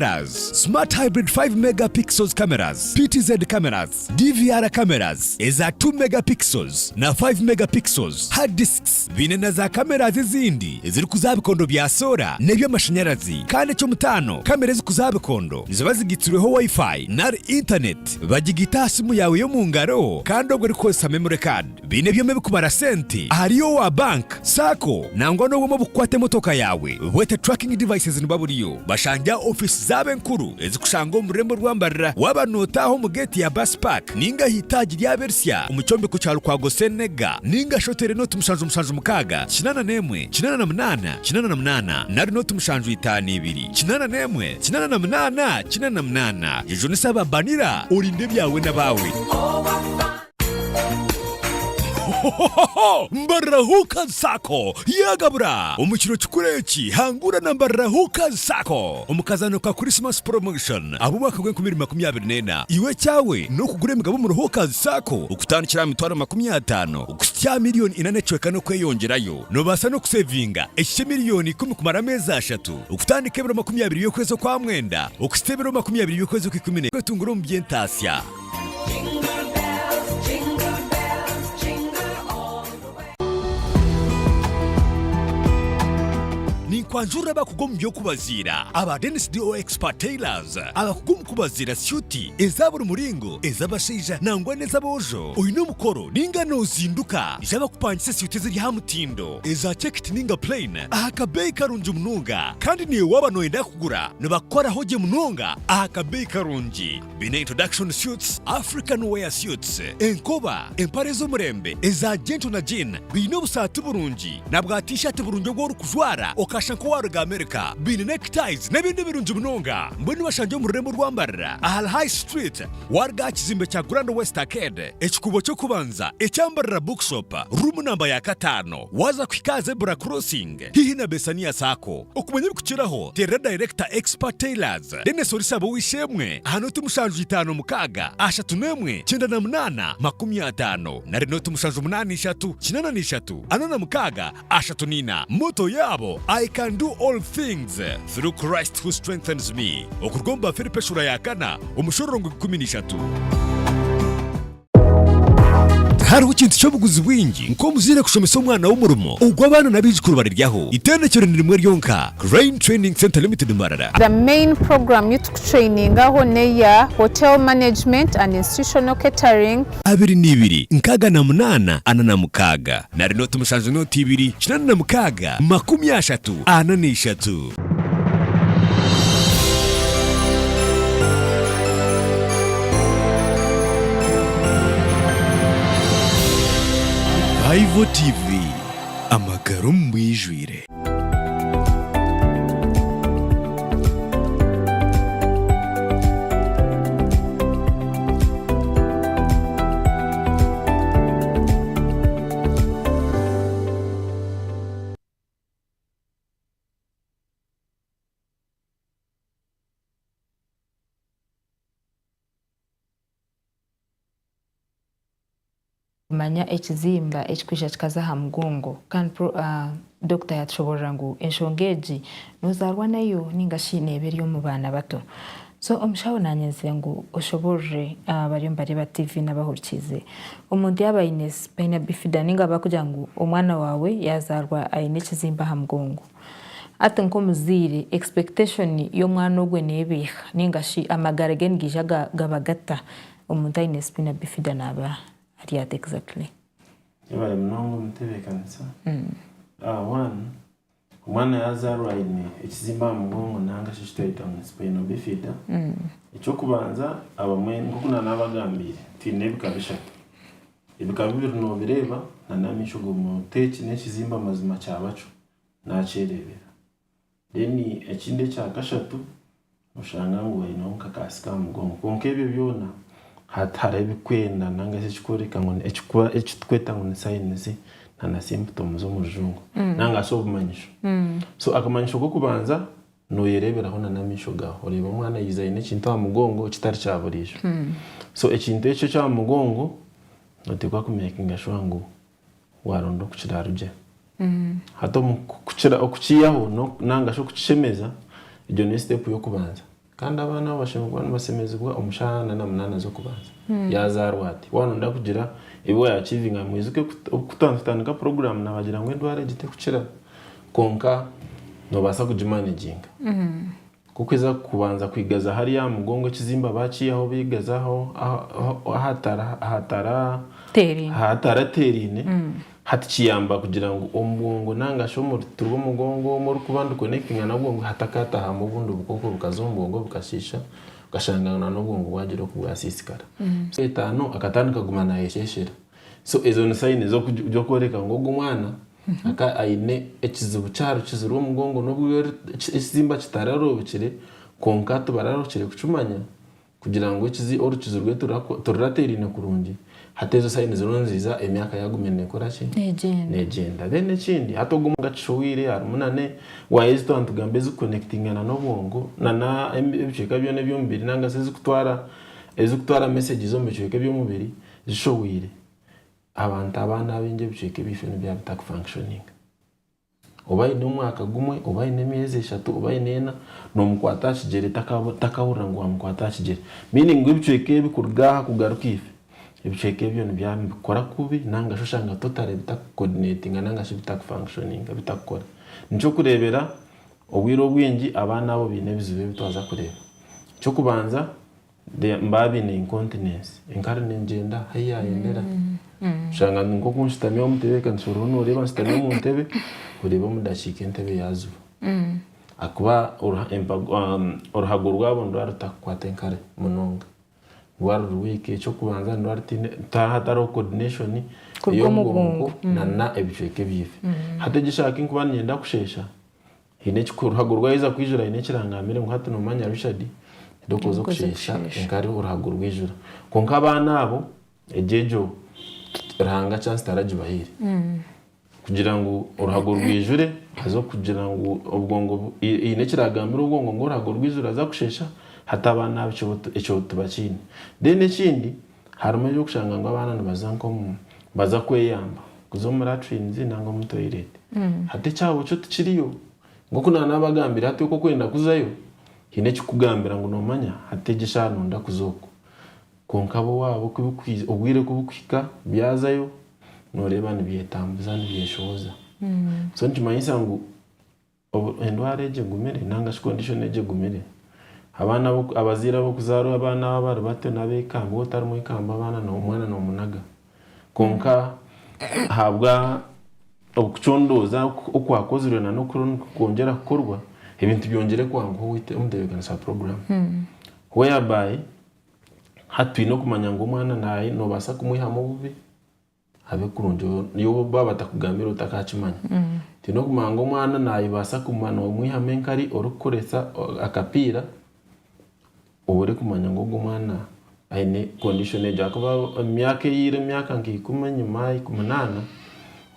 smart hybrid 5 mega pixels cameras, PTZ cameras, DVR cameras eza 2 mega pixels na 5 mega pixels, hard disks. Baine na za cameras ezindi ezirikuza aha bikondo bya soora n'eby'amashanyarazi. Kandi eky'omutaano, kamera ezikuza aha bikondo niziba zigitsirweho Wi-Fi nari intaneti. Bagigita aha simu yaawe y'omu ngaro kandi obwo erikukozesa memory card. Baine ebyoma ebikubara sente ahari owa bank, sacco nangwa n'obwoma obukukwata emotoka yaawe bwete tracking devices niba buriyo. Bashangye aha ofiisi zaabo enkuru ezikushangwa omu rurembo rwa Mbarara waaba nootaaha omu geeti ya bus park ninga aha itaagi ryabo erisya omu kyombeko kya Lukwago Senega ninga shi oteere nooti 776 81 88 88 nari nooti 752 81 88 88. Jejunisa aba Banira orinde ebyawe n'abaawe. Hohohoho! Mbarara Hookers Sacco yaagabura! Omu kiro kikuru eki, hangura na Mbarara Hookers Sacco omu kazaano ka Christmas Promotion ab'omwaka gw'enkumi ibiri 24. Iwe ekyawe n'okugura emigabo omuri Hookers Sacco okutandikira aha mitwaro 50 okuhitsya aha miriyoni ina n'ekicweka n'okweyongyerayo. Noobaasa n'okusevinga ekikye miriyoni ikumi kumara ameezi ashatu, okutandika ebiro 20 by'okwezi Okwamwenda okuhitsya ebiro 20 by'okwezi Okwaikumi n'Ekwetungura omu by'entaasya. Ninkwanjurira abakugu omu by'okubaziira aba Dennis DO Expert Tailors, abakugu omu kubaziira syuti eza buri muringo, ez'abashaija nangwa n'ez'aboojo. Oine omukoro ninga noozinduka, ija bakupangise syuti eziri aha mutindo, eza checked ninga plain aha kabeeyi karungi munonga. Kandi naiwe waaba nooyenda kugura, nibakukoraho gye munonga aha kabeeyi karungi. Baine introduction suits, African wear suits, enkoba, empare ez'omurembe, eza gentle na jean, baine obusaati burungi na bwa t-shirt burungi obu orikujwara okashusha nk'owaruga America. Baine neck ties n'ebindi birungi munonga. Mbwenu bashangye omu rurembo rwa Mbarara ahari High Street waruga aha kizimbe kya Grand West Arcade, ekikuubo ky'okubanza ekya Mbarara Bookshop, room namba ya kataano, waaza kuhika aha Zebra Crossing haihi na Besania Sacco. Okumanya ebirikukiraho teerera Director Expert Tailors. Denis Orisaba ow'eishe-emwe aha nooti 756 31 98 50 nari nooti 783 83 46 34. Motto yaabo, I can do all things through Christ who strengthens me. Okuruga omu Bafilipi eshuura ya kana omushororongo 13. Tihariho kintu ky'obuguzi bwingi nk'omuzaire kushomesa omwana we omurimo ogu abaana n'abaijukuru bariryaho. Itendekero ni rimwe ryonka, Crane Training Centre Limited Mbarara. The main program ei tukutrainingaho n'eya Hotel Management and Institutional Catering. 22 68 46 nari nooti 7 nooti 2 86 43. Revival TV, amagara omu bwijwire. Manya ekizimba ekikwija kikaza aha mugongo kandi Doctor yatushoborora ngu enshonga egi nozarwa nayo ninga shi neeba eri omu baana bato. So omushaho nanyenzire ngu oshoborore abariyo nibareeba TV n'abahurikiize omuntu yaaba aine spina bifida ninga bakugira ngu omwana waawe yazarwa aine ekizimba aha mugongo hati nk'omuzaire expectation y'omwana ogwe neeba eha ninga shi amagara ge nigaija gaba gata omuntu aine spina bifida naaba ari ata exactly? Yebare munonga omutebekanisa. One, omwana yazarwa aine ekizimba aha mugongo nanga shi ekitweta ngu ni spinal bifida, ekyokubanza abamwe nkoku nanabagambiire twine ebika bishatu. Ebika bibiri nobireeba na n'amaisho g'omuntu eki n'ekizimba mazima kyaba kyo nakyerebera. Then ekindi ekya kashatu noshanga ngu aineho nka ka sika aha mugongo kwonka ebyo byona hariho ebikwenda nanga shi ekikworeka ngu ekitukweta ngu ni signs na na symptoms omu rujungu nanga shi obumanyisho. So akamanyiso k'okubanza noyereberaho na n'amaisho gaawe oreeba omwana yaija aine ekintu aha mugongo ekitari kya buriijo. So ekintu ekyo eky'aha mugongo noteekwa ku makinga sure ngu waaronda oku kiraarugye. Hati omu kukira okukiihaho nanga shi okukishemeza, egyo niyo sitepu y'okubanza. Kandi abaana abo bashemereire kuba nibasemezibwa omu shaaha ana na munaana z'okubanza. Yaazaarwa ati, waaba nooyenda kugira ebi waayakiivinga, mwijuke oku twaba nitutandika puroguraamu naabagira ngu endwara egi terikukira kwonka noobaasa kugimanaginga. Ku eza kubanza kwigaza hariya aha mugongo ekizimba bakiihaho baigazaho ahatarateeraine hati kiyamba kugira ngu omu bwongo nanga shi omu ruti rw'omugongo omu orikuba nirukonnectinga n'obwongo hatakatahamu obundi bukooko bukaza omu bwongo bukashiisha okashanga n'obwongo bwagira oku bwasiisikara. Etaano akatandika kuguma naayesheeshera. So ezo ni sayini z'okworeka ngu ogu omwana Aka aine ekizibu ky'aha rukizi rw'omugongo n'obu ekizimba kitararobukire kwonka tibararobukire kukimanya kugira ngu orukizi rwe tururateeraine kurungi. Hati ezo sayini ziriyo niziiza emyaka yaagumire neekora ki? Neegyenda. Then ekindi hati ogu akishohwire harimu nana waaya ezi twaba nitugamba ezikukonekitingana n'obwongo nana ebicweka byona eby'omubiri nanga shi ezikutwara meseegi omu bicweka eby'omubiri zishohwire. Abantu abaana abaingi ebicweka ebyaife nibyaba bitakufunctioninga. Oba aine omwaka gumwe, oba aine emyezi eshatu, oba aine ena, nomukwata aha kigyere takahurira ngu wamukwata aha kigyere. Meaning ngu ebicweka ebi kuruga aha kugaruka ife, ebicweka ebyo nibyaba nibikora kubi nanga shi oshanga totally bitakucoordinatinga nanga shi bitakufunctioninga bitakukora. Nikyo orikureebera obwire obwingi abaana abo baine ebizibu ebi twaza kureeba. Eky'okubanza. Nibaba baine incontinence, enkari negyenda ahu yayendera. Oshanga nk'oku nshutami omu ntebe reka oriho noreeba nshutami omu ntebe, oreeba omu dakiika entebe yazuba. Ahakuba oruhago rwabo niruba rutakukwata enkari munonga. Niruba ruri weak, eky'okubanza niruba rutaine hatariho coordination ey'obwongo nana ebicweka ebyaife. Hati egi eshaaha ku nkuba niinyenda kusheesha, Haine eki oruhago rwaheza kwijura haine ekirangambire ngu hati nomanya Richard reero oze kusheesha enkari oruhago rwijura. Kwonka abaana abo egyo egyo Ruhanga chance taragibahaire kugira ngu oruhago rwijure haza kugira ngu obwongo haine ekiragambire obwongo ngu oruhago rwijura haza kusheesha hati abaana abo ekyo tibakiine. Then ekindi harimu eby'okushanga ngu abaana nibaza nk'omu nibaza kweyamba kuza omu latrines nanga omu toilet. Hati ekyabo kyo tikiriyo. Nk'oku naanabagambire hati oku okwenda kuzayo, haine ekikukugambira ngu noomanya hati egi eshaaha nonda kuza oku. Kwonka bo waaba obwire ku bukuhika byazayo, nooreeba nibyetambuza nibyeshohoza. So nikimanyisa ngu endwara egi egumire nanga shi condition egi egumire. Abaana abazaire ab'okuzaarwa abaana aba abari bato n'abeekambi, waaba otari mwekambi abaana omwana noomunaga. Kwonka ahabwa okucondooza okwakozirwe na n'okuriyo nikukwongyera kukorwa, ebintu byongyire kwanguha owaitu omutebeekanisa wa puroguraamu. Whereby hati twine okumanya ngu omwana noobaasa kumwihamu obubi abe kurungi yobu baaba batakugambire otakakimanya. Twine okumanya ngu omwana naabaasa kuguma noomwihamu enkari orikukoresa akapiira Oba orikumanya ngu ogu omwana aine condition egyo ahakuba omu myaka eyaira emyaka nka ikumi enyima ikumu naana,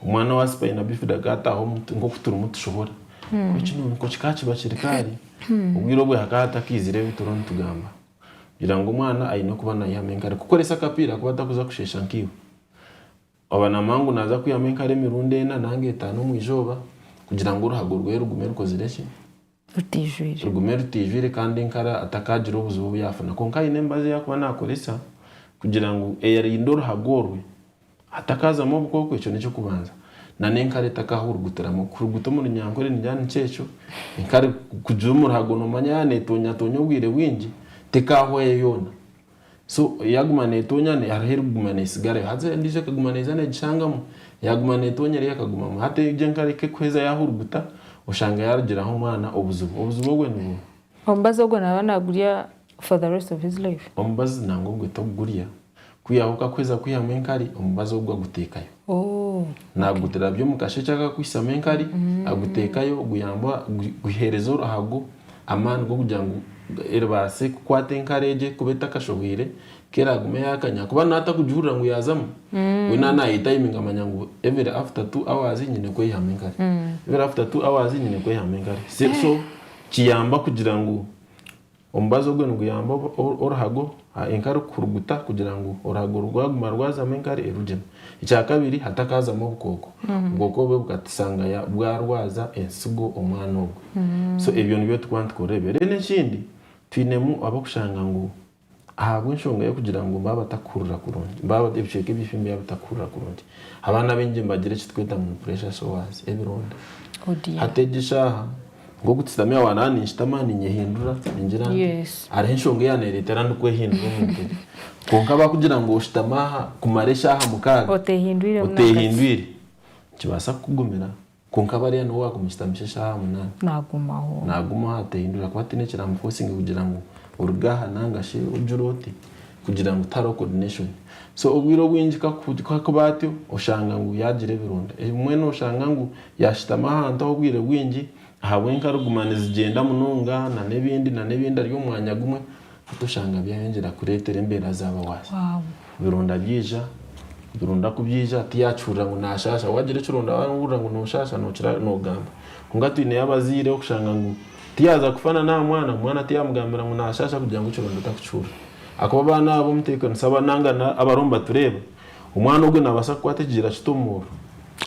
omwana owa spina bifida akaba ataaha nk'oku turimu tushohora. Nikwo kikaba kiba kiri kaari, obwire obwe hakaba hatakaizire ebi turiho nitugamba. Kugira ngu omwana aine kuba naihamu enkari. Kukoresa akapiira akuba atakuza kusheesha nkaiwe. Oba naamanya ngu naaza kwihamu enkari emirundi ena nanga etaano omu izooba kugira ngu oruhago rwe rugume rukozire ki? Rutaijwire. Rugume rutaijwire kandi enkari atakaagira obuzibu obu yaafuna. Kwonka haine emibazi ei arikuba naakoresa kugira ngu erinde oruhago orwe hatakaazamu obukooko ekyo n'eky'okubanza. N'enkari etakahurugutiramu. Kuhuruguta omu runyankore ningira nikyo ekyo, enkari kugira omu ruhago noomanya yaaba neetoonyatoonya obwire bwingi tekaahwayo yoona. So yaguma netonya hariho erikuguma nesigarayo haza endijo ekaguma neza negishangamu yaguma netonya eriyo ekagumamu hati egyo enkari ekuheza yahuruguta oshanga yarugiraho omwana obuzibu, obuzibu obwe nibuha? Omubazi ogwo naba nagurya for the rest of his life? Omubazi nangwa ogwe tokugurya kwihaho kakuheza kwihamu enkari omubazi ogwo agutekayo. Oh. Nagutirabya omu kashekye akakwihisamu enkari agutekayo guyamba guhereza oruhago amaani g'okugira ngu eribaase kukwata enkari egyo erikuba etakashohwire ku eraagume yaakanya ahakuba naaba atarikugihurira ngu yaazamu, we naaba naayetayiminga amanya ngu every after two hours nyine kweyihamu enkari, every after two hours nyine kweyihamu enkari. So kiyamba kugira ngu omubazi ogwo niguyamba oruhago enkari kuhuruguta kugira ngu oruhago rwaguma rwazamu enkari erugyemu. Ekyakabiri hatakaazamu obukooko, obukooko obwo bukatusanga bwarwaza ensigo omwana ogwo. So ebyo nibyo turikuba nitukora ebyo. Then ekindi twinemu ab'okushanga ngu ahabw'enshonga y'okugira ngu baaba batakuhurira kurungi, baaba ebicweka eby'eifo byaba bitakuhurira kurungi, abaana abaingi nibagira eki turikweta ngu ni pressure sores, ebironda. Oh dear. Hati egi eshaaha nk'oku tushutami aha naaba ninshutama ninyehindura ningira nti hariho enshonga eyaneereetera ndikwehindura omu ntebe. Kwonka baakugira ngu oshutame aha kumara eshaaha mukaaga oteehindwire, nikibaasa kukugumira. Kwonka bariya niwe waakumushutamisa eshaaha munaana. Naagumaho. Naagumaho atehindura ahakuba tihaine ekiramufosinga kugira ngu oruge aha nanga shi ogire oti kugira ngu tihariho coordination. So obwire obwingi ku akuba atyo oshanga ngu yaagira ebironda. Ebimwe nooshanga ngu yaashutama ahantu aho obwire bwingi ahabw'enka arikuguma nizigyenda munonga na n'ebindi na n'ebindi ari omu mwanya gumwe hati oshanga byayongyera kureetera embeera zaaba worse. Ebironda byaija, ebironda ku byaija tiyakihurira ngu naashaasha. Waagira ekironda waahurira ngu nooshaasha nookira noogamba. Kwonka twineyo abazaire okushanga ngu tiyaaza kufa na n'aha mwana, omwana tiyamugambira ngu naashaasha kugira ngu ekironda otakukihurira. Ahakuba abaana abo omutebeekanisa nanga abariho nibatureeba, omwana ogwo naabaasa kukwata ekigyera kiti omu muriro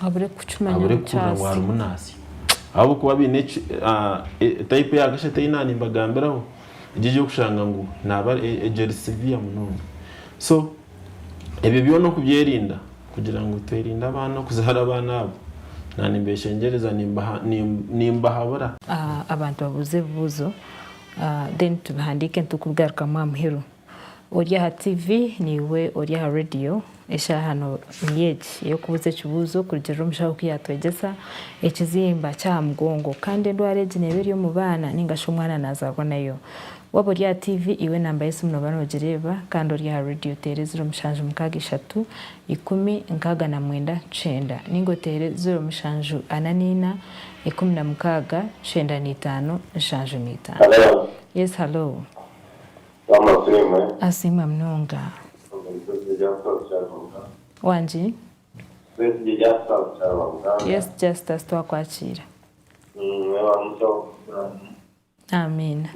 Abure kukimanya abure ngu kuhurira ngu kyasya. harimu naasya. Ahabw'okuba baine type ya kashatu ei naanimbagambiraho. Egyo ey'okushanga ngu naaba egyo eri severe munonga. So ebyo byona okubyerinda kugira ngu twerinde abaana okuzaara abaana abo, na nimbeshengyereza nimbahabura. Abantu babuuze ebibuuzo then tubihandiike nitukubigarukamu aha muheru. Ori aha TV naiwe ori aha radio eshaaha niyo egi ey'okubuuza ekibuuzo kurugiirira omushaho oku yaatwegyesa ekizimba ky'aha mugongo kandi endwara egi neeba eri omu baana nainga shi omwana naazaarwa nayo. Waaba ori aha TV iwe enamba y'esimu nooba noogireeba kandi ori aha radio oteere 0763 1069 9 nainga oteere 0744 16 95 75. Hello. Yes hallo. Mama Asiimwe. Asiimwe munonga. Wangi? Yes Justus twakwakiira. Amiina.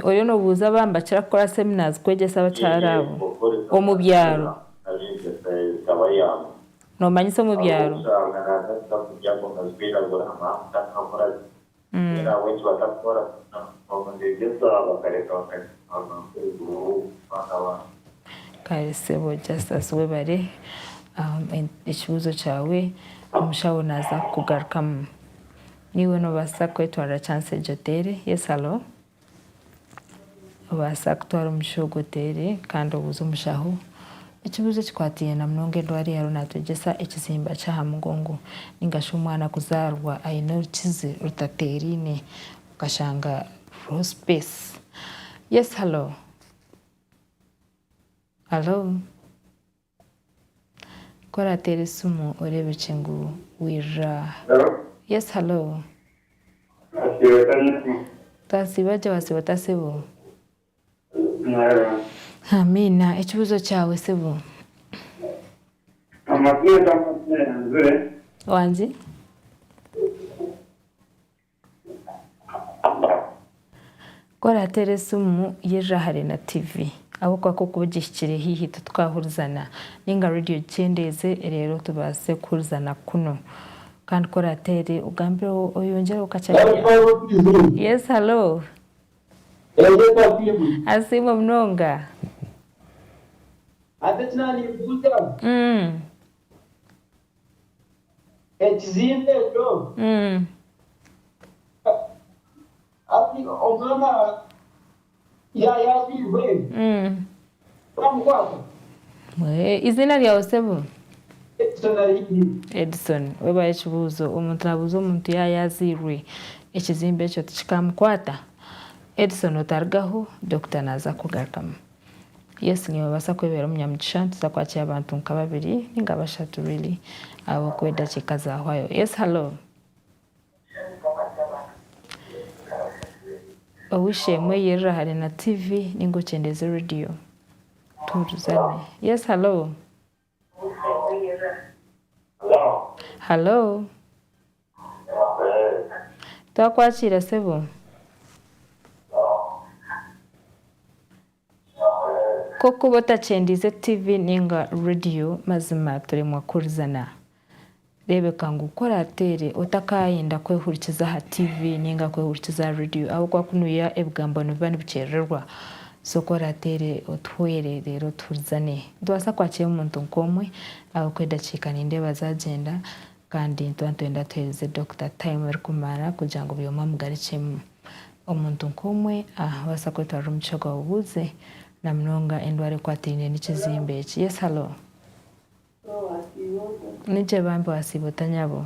Oriyo nobuuza aba nibakira kukora seminars kwegyesa abakyara abo omu byaro? Nomanyisa omu byaro? Kare sebo Justus webare ekibuuzo kyawe omushaho naaza kukugarukamu. Naiwe nobaasa kwetwarira chance egyo oteere. Yes hallo. Obaasa kutwara omugisha ogu oteere kandi obuuze omushaho ekibuuzo ekikwataine na munonga endwara ei ariyo naatwegyesa ekizimba ky'aha mugongo nainga shi omwana kuzaarwa aine orukizi rutateeraine okashanga ruriho space. Yes hallo. Hallo. Ku orateera esimu oreebekye ngu wirira. Yes hallo. Twasiiba gye wasiiba ota sebo? Amiina. Ekibuuzo kyawe sebo? Amazina g'amazina. Wangi? Ku oraateera esimu yaija hare na TV, ahabw'okuba ku orikuba ogihikire haihi titukahurizana, nainga rediyo ogikyendeeze reero tubaase kuhurizana kunu. Kandi ku oraateere ogambe oyongyereho kakye ahari Yes, hallo. Asiimwe munonga. Ekizimbe ekyo hati omwana yaazairwe baamukwata. Eiziina ryawe sebo? Edson Arihiri. Edson, webare ekibuuzo. Omuntu naabuuza omuntu yaaba yaazairwe ekizimbe ekyo tikikamukwata? Edson otarugaho, dokita naaza kukugarukamu. Yes nibabaasa kwebera omunyamugisha nituza kwakira abantu nka babiri ninga bashatu really ahabw'okuba edakiika zahwayo. Yes hallo. Ow'eishe-emwe yirira hare na TV ninga okyendeeze radio tuhurizane. Yes hallo. Hallo. Twakwakiira sebo. Ku orikuba otakyendiize TV ninga rediyo mazima turemwa kuhurizana. Reebeka ngu ku oraateere otakaayenda kwehurikiza aha TV ninga kwehurikiza aha rediyo ahabw'okuba kunuya ebigambo nibiba nibikyerererwa. So ku oraateere otuhwere reero tuhurizane. Nitubaasa kwakira omuntu nk'omwe ahabw'okuba edakiika nindeeba zaagyenda kandi nituba nitwenda tuheereze dokita time erikumara kugira ngu buri omwe amugarukyemu. Omuntu nk'omwe abaasa kwetwarira omugisha gwawe obuuze na munonga endwara ekwatiraine n'ekizimbe eki. Yes hallo. Nigye bambi wasiiba ota nyabo?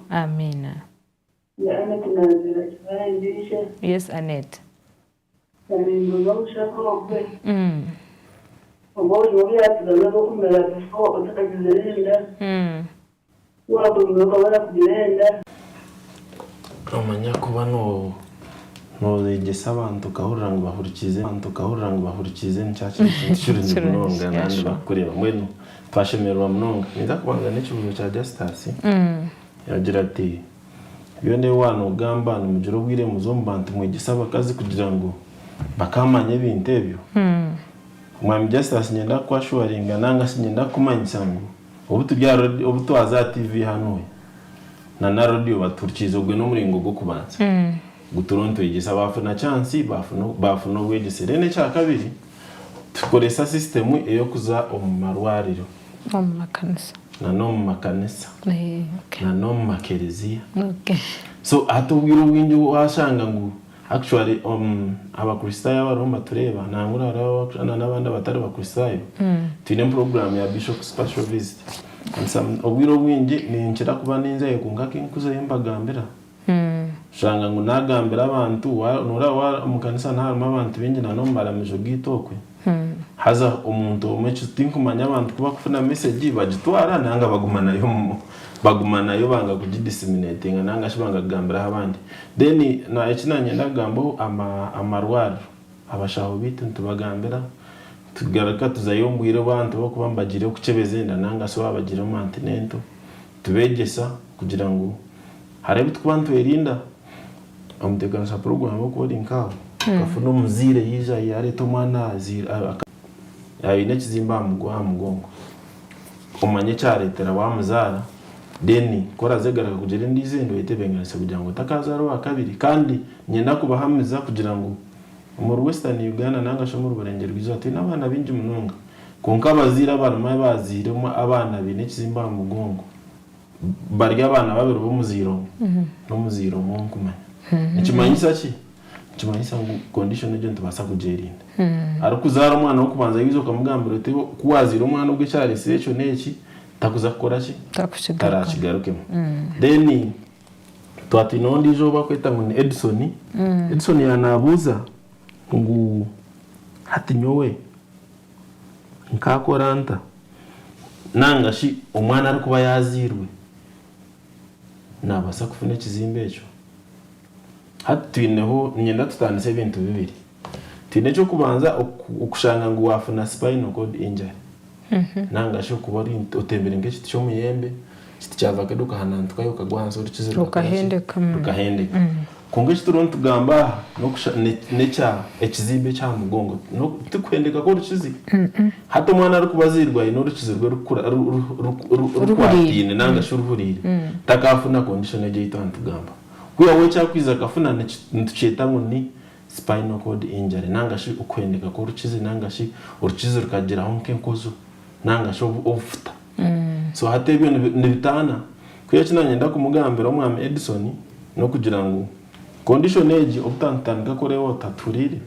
Amiina. Yes Annet. Noomanya kuba nooyegyesa abantu okahurira ngu bahurikiize abantu okahurira ngu bahurikiize nikyo kiri ekintu kirungi munonga nandi bakukureeba. Mbwenu twashemererwa munonga. Ninza kubanza n'ekibuuzo kya Justus. Yaagira ati, Byona ebi waaba noogamba nimugira obwire muze omu bantu mwegyese abakazi kugira ngu bakaamanya ebintu ebyo. Mwami Justus niinyenda kukwashuwaringa nanga shi niinyenda kukumanyisa ngu obu turi aha rediyo obu twaza aha TV hanuya na na rediyo batuhurikiize ogwe n'omuringo gw'okubanza ngu turiho nitwegyesa baafuna chansi baafuna obwegyese. Then ekyakabiri tukoresa sisitemu ey'okuza omu marwariro. Omu makanisa. Na n'omu makanisa. Na n'omu makereziya. So hati obwire obwingi washanga ngu actually Abakristaayo abariho nibatureeba nangwa hariho na n'abandi abatari Bakristaayo, twine puroguraamu ya Bishop Special Visit. And some obwire obwingi ninkira kuba ninzayo kwonka kinkuzayo mbagambira. Oshanga ngu nagambira abantu, noreeba omu kanisa niharimu abantu baingi na n'omu maramizo gaitu okwe, haza omuntu omwe tinkumanya abantu ku bakufuna mesegi bagitwara nanga baguma nayo baguma nayo banga kugidisiminatinga nanga shi banga kugambiraho abandi. Then eki nanyenda kugambaho amarwariro, abashaho baitu nitubagambira tugaruka tuzayo omu bwire obu abantu barikuba nibagiire kukyebeza enda nanga shi baaba bagiire omu antenatal. Tubeegyesa kugira ngu hariho ebi turikuba nitwerinda. Omutebeekanisa puroguraamu orikuba ori nk'aho okafuna omuzaire yaija yaareeta omwana aine ekizimba aha mugongo, omanye ekyareetera waamuzaara then ku oraaze kugaruka kugira endiijo enda oyetebeekanise kugira ngu otakaazaara owaakabiri. Kandi niinyenda kubahamiza kugira ngu omuri Western Uganda nari shi omuri Burengyerwa-izooba twine abaana baingi munonga. Kwonka abazaire abarimu abaazairemu abaana baine ekizimba aha mugongo bari abaana babiri b'omuzaire omwe n'omuzaire omwe ou nkumanya. Nikimanyisa ki? Nikimanyisa ngu condition egyo nitubaasa kugyerinda. Arikuzaara omwana w'okubanza yaija okamugambira oti ku waazaire omwana ogu ekyareetsire ekyo n'eki, takuza kukora ki? Tarakigarukemu. Then twaba twineho ondiijo ou barikweta ngu ni Edson, Edson yaaba naabuuza ngu hati nyowe Nkaakora nta? Nanga shi omwana arikuba yaazairwe naabaasa kufuna ekizimbe ekyo? Hati twineho, niinyenda tutandise ebintu bibiri. Twine eky'okubanza okushanga ngu waafuna spinal cord injury. Nanga shi okuba ori otembire nk'ekiti ky'omuyembe, ekiti kya vakedo okahanantukayo okagwa ahansi orukizi rukakora ki? Rukahendeka. Rukahendeka. Kwonka eki turiho nitugamba aha n'okusha n'ekya ekizimba eky'aha mugongo tikuhendeka kw'orukizi. Hati omwana arikuba azairwe aine orukizi rwe rukwataine nanga shi ruhuriire, takaafuna condition egyo ei twaba nitugamba. Kwihaho eki arikwija akafuna nitukyeta ngu ni spinal cord injury nanga shi okuhendeka kw'orukizi nanga shi orukizi rukagiraho nk'enkojo nanga shi obufuta. So hati ebyo nibitaana. Kwiha eki nanyenda kumugambira omwami Edson n'okugira ngu condition egi obu twatandika kureeba otatuhuriire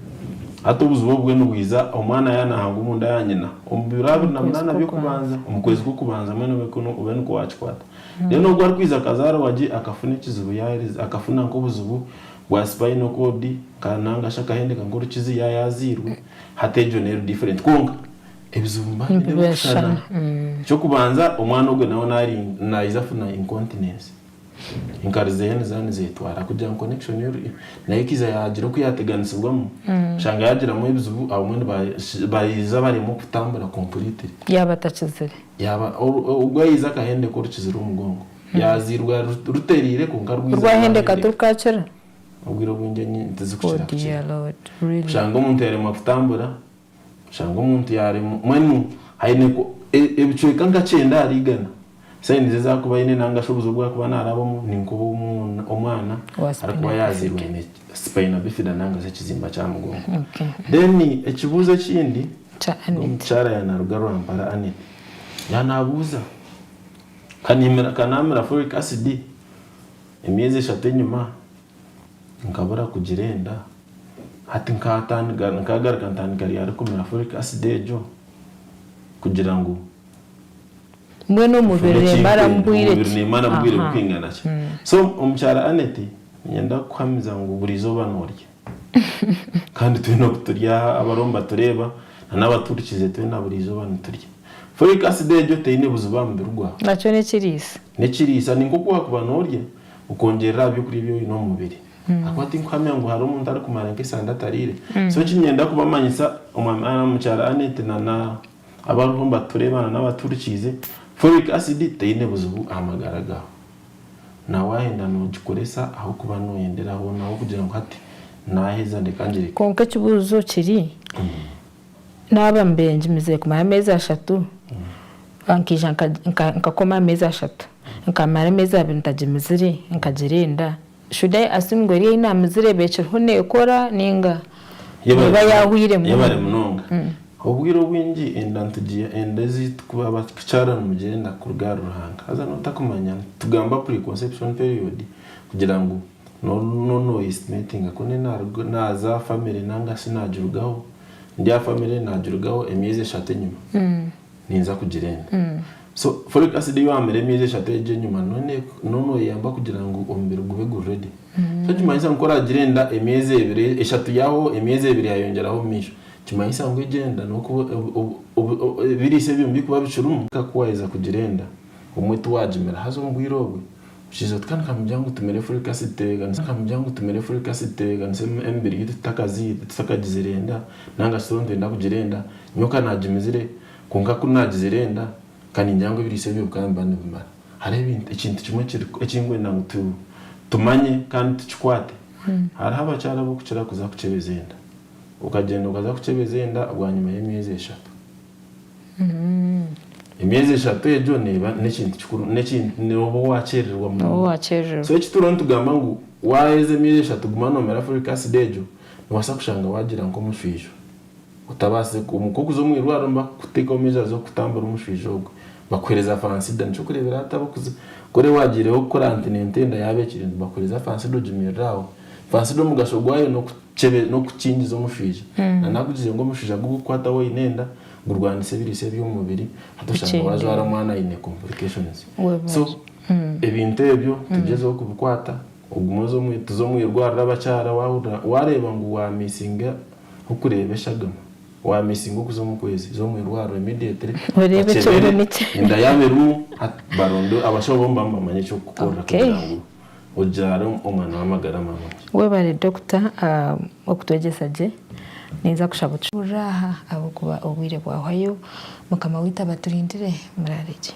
hati obuzibu obwe nibwiza omwana yaaba nahangwa omunda ya nyina omu biro 28 by'okubanza omu kwezi kw'okubanza mbwenu obe nikwo wakikwata. Then ogwo arikwija akazaarwa gye akafuna ekizibu akafuna nk'obuzibu bwa spinal cord nanga shi akahendeka nk'orukizi yaaba yazairwe hati egyo neeri different kwonka Ebizibu mba nibishushana. Eky'okubanza omwana ogwe nawe naija afuna incontinence. Enkari zeye niziba nizetwara kugira ngu connection nayo ekaija yagira oku yateganisibwamu oshanga yagiramu ebizibu abamwe nibaija baremwa kutambura completely. Yaaba atakizire. Yaaba ogwo yaija akahendeka orukizi rw'omugongo. Yazairwe rutereire kwonka rwija Rwahendeka tirukakira? Obwire obwingi tizikukira Oh kukira. dear Lord, really? Oshanga omuntu yaremwa kutambura. Oshanga omuntu yaaremwa mbwenu aine ebicweka nka kyenda ahari igana sayinizi ezi arikuba aine nanga shi obuzibu obu arikuba naarabamu ni nk'obw'omwana arikuba yaazairwe aine spina bifida nanga shi ekizimba ky'aha mugongo. Then ekibuuzo ekindi omukyara yaaba naaruga Rwampara Annet yaaba naabuuza ka naamira folic acid emyezi eshatu enyima Nkabura kugira enda, hati nkatandika nkagaruka ntandika ryari kumira folic acid egyo kugira ngu Mbwenu omubiri nfune nemara ekinkwenda, mbwire omubiri ki? nemara bwire Aha. bukwingana ki. So omukyara Annet niinyenda kukuhamiza ngu buri izooba norya kandi twena oku turi aha abariho nibatureeba na n'abaturikize twena buri izooba niturya. Folic acid egyo teine buzibu aha mubiri gwawe. Nakyo n'ekiriisa. N'ekiriisa ni nk'oku wakuba norya Okwongyerera aha by'okurya ebi oine omu mubiri. Ahakuba tinkuhamya ngu hariho omuntu arikumara nk'esande atariire. So eki niinyenda kubamanyisa omwami omukyara Annet na na abariho nibatureeba na n'abatuhurikiize, folic acid teine buzibu aha magara gaawe. Na waayenda noogikoresa ahabw'okuba nooyendera hoona ahabw'okugira ngu hati naaheza ndeka ngireke. Kwonka ekibuuzo kiri, naaba mbaire ngimizire kumara ameezi ashatu, nkaija nkakoma ameezi ashatu, nkamara ameezi abiri ntagimizire, nkagira enda, should I assume ngu eri ei naamizire eba ekiriho neekora nainga eba yaahwiremu? Yebare munonga. Obwire obwingi enda nitugiiha enda ezi turikuba abakyara nimugira enda kuruga ahari Ruhanga. Haza n'otakumanya nitugamba preconception period kugira ngu nooba noyestimatinga ku naaza aha family nanga shi naagirugaho ndi aha family naagirugaho emyezi eshatu enyima ninza kugira enda. So folic acid ei waamira emyezi eshatu egyo enyima nooba nooyeyamba kugira ngu omubiri gube guri ready. So nikimanyisa ngu ku oraagire enda emyezi ebiri eshatu yahwaho emyezi ebiri yayongyeraho omu maisho nikimanyisa ngu egyo enda n'okuba ebiriisa ebyo nibikuba bikirimu ku waaheza kugira enda obumwe tiwaagimira haza omu bwire obwe Omushaija ati, Kandi nkamugira ngu tumire folic acid tebeekanise nkamugira ngu tumire folic acid tebeekanise emibiri yaitu tutakazaire tutakagizire enda nanga shi twaba nitwenda kugira enda nyowe ka naagimizire kwonka ku naagizire enda ka ningira ngu ebiriisa ebyo bikaba nibiba nibimara. Hariho ebintu ekintu kimwe ekiri eki ndikwenda ngu tu tumanye kandi tukikwate, hariho abakyara abarikukira kuza kukyebeza enda. Okagyenda okaza kukyebeza enda bwanyima y'emyezi eshatu. Emyezi eshatu egyo neeba n'ekintu kikuru, n'ekintu nooba waakyerererwa Nooba munonga. waakyerererwa. So eki turiho nitugamba ngu waaheza emyezi eshatu guma noomira folic acid egyo, noobaasa kushanga waagira nk'omushwijo. Otabaasize nk'okuza omu irwariro nibakuteekaho measures z'okutambira omushwijo ogwo. Bakuheereza fansida. Nikyo orikureebera hati abarikuza ku oraba waagiireho kukora antenatal enda yaaba ekiri nibakuheereza fansida ogimirire aho. Fansida omugasho gwayo n'okukingiza omushwija. Nanakugize ngu omushwija gukukwata waaba oine enda, gurwanisa ebiriisa eby'omu mubiri hati oshanga wajwara omwana aine complications. So ebintu ebyo tugyezeho kubikwata, ogume oze tuze omu irwariro abakyara wahurira wareeba ngu wamisinga okureeba eshagama, wamisinga okuza omu kwezi, za omu irwariro immediately Oreebe bakyebere ekirimu niki. enda yaaba erimu hati baronde abashaho bo nibaba nibamanya eky'okukukorera kugira ngu obyare omwana w'amagara marungi. Webare doctor okutwegyesa gye. Ninza kushaba otuhurire aha ahabw'okuba obwire bwahwayo. Mukama waitu abaturindire. Muraare gye.